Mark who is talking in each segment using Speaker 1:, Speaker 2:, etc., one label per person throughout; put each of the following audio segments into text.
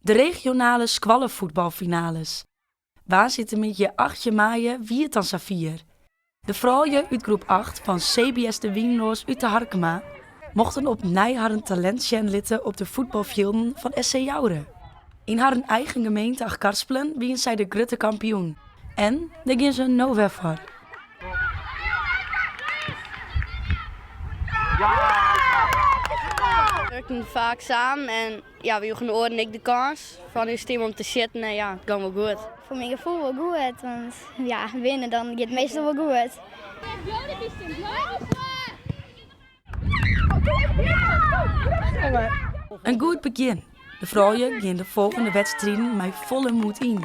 Speaker 1: De regionale skoallefuotbalfinales. Woansdeitemiddei 18 maaie wie it dan safier. De froulju út groep 8 fan CBS De Wynroas út De Harkema mochten opnij harren talint sjen litte op de fuotbalfjilden fan SC Joure. Yn harren eigen gemeente Achtkarspelen wiene sy de grutte kampioen en dêr gean se no wer foar.
Speaker 2: We wurken faak samen en ja, we joegen de oaren ek de kâns fan ús team om te sjitten en ja, it gong wol goed.
Speaker 3: Foar myn gefoel wol goed, want ja, winne dan giet meastal wol goed.
Speaker 1: In goed begjin. De froulju gean de folgjende wedstriden mei folle moed yn.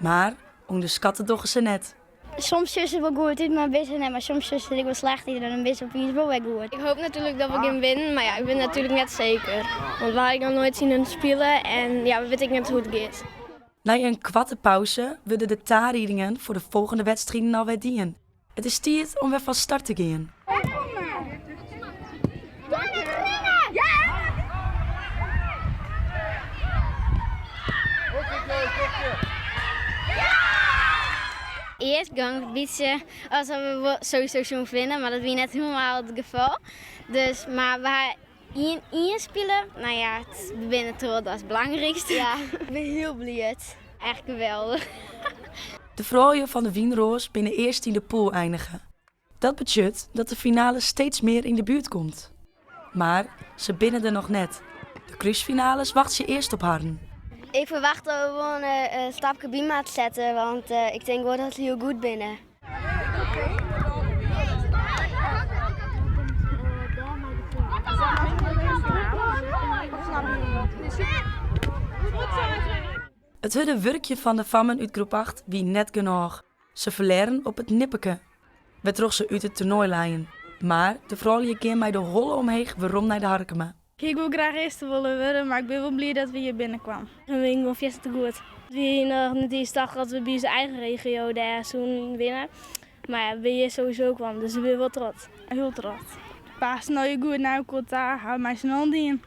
Speaker 1: Mar ûnderskatte dogge se net.
Speaker 3: Soms sjocht it wol goed út, mar witst net, mar soms sjocht it ek wol slecht út en dan bist opiens wol wer goed.
Speaker 4: Ik hoop natuerlik dat we gean winnen, mar ja, ik bin natuerlik net seker. Want we ha ek noch noait tsjin hun spile en ja, we witte ek net hoe't it giet.
Speaker 1: Nei in koarte pauze wurde de tariedingen foar de folgjende wedstriden alwer dien. It is tiid om wer fan start te gean.
Speaker 3: Earst gong it in bytsje asof we wol sowieso soene winne, mar dat wie net hielendal it gefal. Dus, mar we ha ien ien spile. No ja, we binne troch, dat is it belangrykste. Ja, ik bin hiel bliid. Echt geweldich.
Speaker 1: De froulju fan de Wynroas binne earst yn de pûl einige. Dat betsjut dat de finale steeds mear yn de buert komt. Mar se binne der noch net. De krúsfinales wachtsje earst op harren.
Speaker 3: Ik ferwacht dat we wol in stapke by moatte sette, want ik tink wol dat se hiel goed binne.
Speaker 1: It hurde wurkjen fan de fammen út groep 8 wie net genôch. Se ferlearen op it nipperke, wêrtroch se út it toernoai leien. Mar de froulju gean mei de holle omheech werom nei De Harkema.
Speaker 4: Ik woe graach earste wolle wurde, mar ik bin wol bliid dat we hjir binne kwam. We wienen gewoan fierstente goed. We hiene noch net iens tocht dat we by ús eigen regio dêr soenen winne. Mar ja, we binne hjir sowieso kwam, dus we binne wol trots.
Speaker 5: Hiel trots. Paast no goed nei elkoar ta, hawwe mei syn allen dien.